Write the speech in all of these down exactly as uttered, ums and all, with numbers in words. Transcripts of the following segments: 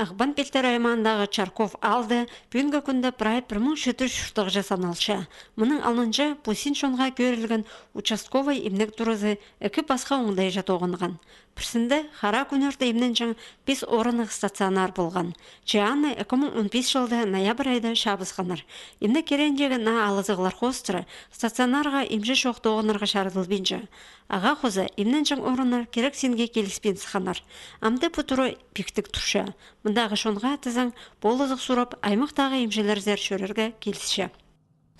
Ағбан Пилтер аймаандағы Чарков аалда пӱӱнгі кӱнде прай пір муң читі чӱс чуртағҷы саналча. Мының алнынҷа пу син чонға кӧрілген участковай имнег туразы ікі пасха оңдайҷа тоғынған. Пірсінде Хара Кӱнӧрде имненҷең пис орыннығ стационар полған. Че аны ікі муң он пис чылда ноябрь айда чабысханнар. Имнег кирегіндегі наа алызығлар хоостыра стационарға имҷі чоох тоғынарға чарадылбинча. Ағаа хоза, имненҷең орыннар кирек синге киліспин сыхханнар. Амды пу тура пиктіг турча. Мындағы чонға тізең, полызығ сурап, аймахтағы имҷілерзер чӧрерге килісче.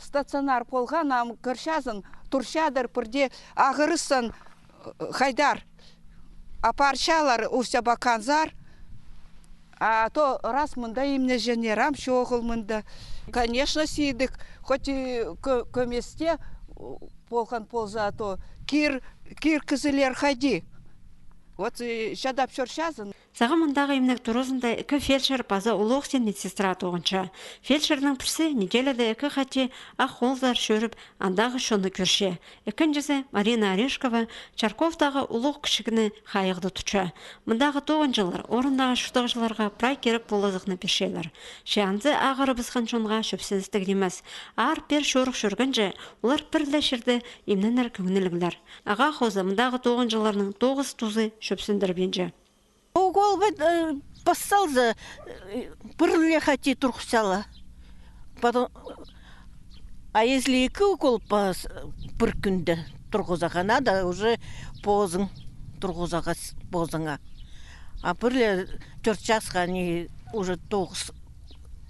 Стационар полған, ам кӧрчезің, турчадыр пірдее ағырызын, хайдар апарчалар, усть абаканзар. А то раз мында имнеҷеңнер, ам чоғыл мында. Конечно, сидік, хоть и кӧ-, кӧместе полған полза, а то кир, кир кізілер хайди. Вот, э, чадап чӧрчезің. Сағам мындағы имнег туразында ікі фельдшер паза улуғ син медсестра тоғынча. Фельдшернің пірсі неделяда ікі хати Ах Холзар чӧріп, андағы чонны кӧрче. Ікінҷізі, Марина Орешкова, Чарковтағы улуғ кічігні хайығда тутча. Мындағы тоғынҷылар орындағы чуртағҷыларға прай кирек полызығны пирчелер. Че анзы ағырыбысхан чонға чӧпсіністіг нимес. Аар-пеер чорых чӧргенҷе, олар пір ле чирде имненер кӧңніліглер. Ағаа хоза, мындағы тоғынҷыларның тоғыс тузы чӧпсіндірбинче. Укол пас салза, пір ле хати турғыс сала. Потом, а если ікі укол пас пір кӱнде турғызарға, надо уже позың турғызарға позыңа. А пір ле тӧрт часха не уже тоғыс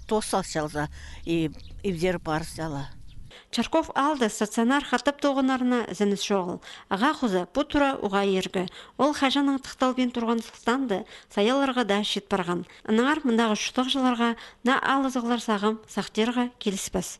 тос сал салза, и ибзер пар сала. Чарков аалда стационар хатап тоғынарына ізеніс чоғыл. Ағаа хоза, пу тура уғаа иргі. Ол хаҷаннаң тыхталбин турған сылтаанда саяларға даа чит парған. Аннаңар мындағы чуртағҷыларға наа алызығлар сағам сахтирға киліспес.